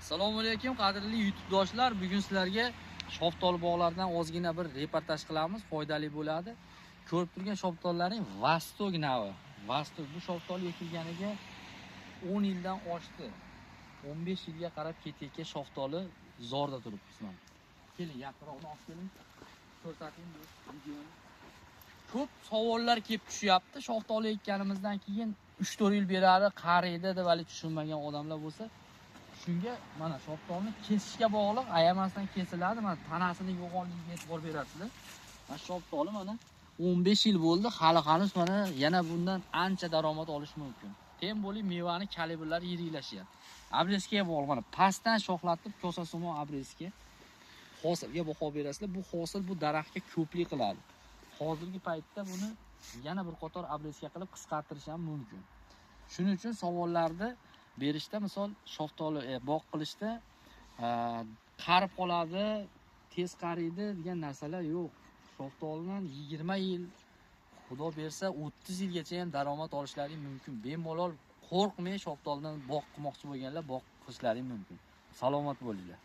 Assalomu alaykum, qadrli YouTubedoshlar. Bugun sizlarga shaftoli bog'laridan ozgina bir reportaj qilamiz, foydali bo'ladi. Ko'rib turgan shaftollaring Vostok navi. Vostok bu shaftoli ekilganiga 10 yildan oshdi. 15 yilga qarab ketayotgan shaftoli zorda turibmiz mana. Keling, yaqinroqni olib keling. Ko'rsating bu videoni. Ko'p savollar kelib tushyapti. Shaftoli ekkanimizdan keyin 3-4 yil beradi, qariydi deb hali tushunmagan odamlar bo'lsa, shunga mana shaftolni kesishga bog'liq, ayamasdan kesiladi. Mana tanasini yo'g'onligiga e'tibor berasizlar. Mana shaftoli mana 15 yil bo'ldi, hali hanuz mana yana bundan ancha daromad olish mumkin. Tem bo'lib mevani kalibrlari yiriklashyapti. Обрезка ga bog'liq, mana pastdan shoxlatib kosasimon обрезка. Hosilga baho berasizlar. Bu hosil bu daraxtga ko'plik qiladi. Hozirgi paytda buni yana bir qator обрезка qilib qisqartirish ham mumkin. Shuning uchun savollarni berishda, misol shaftoli bog' qilishda qarib qoladi, tez qariydi degan narsalar yo'q. Shaftolidan 20 yil, Xudo bersa 30 yilgacha ham daromad olishlaring mumkin. Bemalol qo'rqmay shaftolidan bog' qilmoqchi bo'lganlar bog' qilishlaring mumkin. Salomat bo'linglar.